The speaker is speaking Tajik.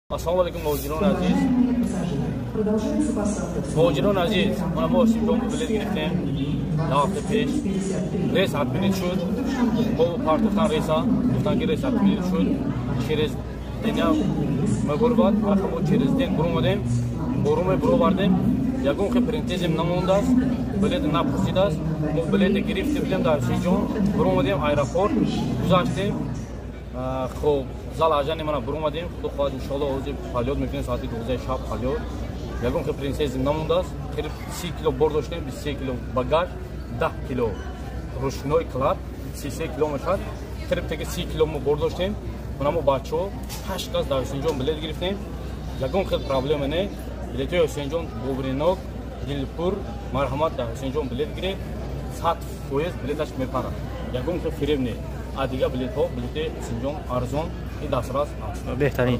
Ассалому алайкум, муҳоҷирони азиз. Муҳоҷирони азиз, мана мо Осимҷон билет гирифтем як ҳафта пеш. Рейс отменить шуд. Мо партофтан рейса, гуфтан, ки рейс отменить шуд, через дня мебурвад. Аха, мо через день буромадем, боруме буровардем, ягон хел претензиям намондааст, билет напурсидааст. Мо билете гирифте будем дар Ҳусейнҷон, буромадем, аэропорт гузаштем. Хоб, зал ажани мана буромадем. Худо хоҳад, иншоалло, ҳозир полёт мекунем, соати 12 шаб полёт. Ягон хел претензия намондааст. Қариб 30 кило бор доштем, 23 кило багаж, 10 кило ручной кладь, 33 кило мешавад. Қариб теги 30 кило мо бор доштем. Мана мо бачаҳо ҳашт кас дар Ҳусейнҷон билет гирифтем, ягон хел проблема не. Билетҳои Ҳусейнҷон боваринок, дилпур. Марҳамат, дар Ҳусейнҷон билет гиред, 100% билеташ мепарад, ягон хел фиреб не. А дигар билетҳо, билети Ҳусейнҷон арзон и дастрас аст. Беҳтарин.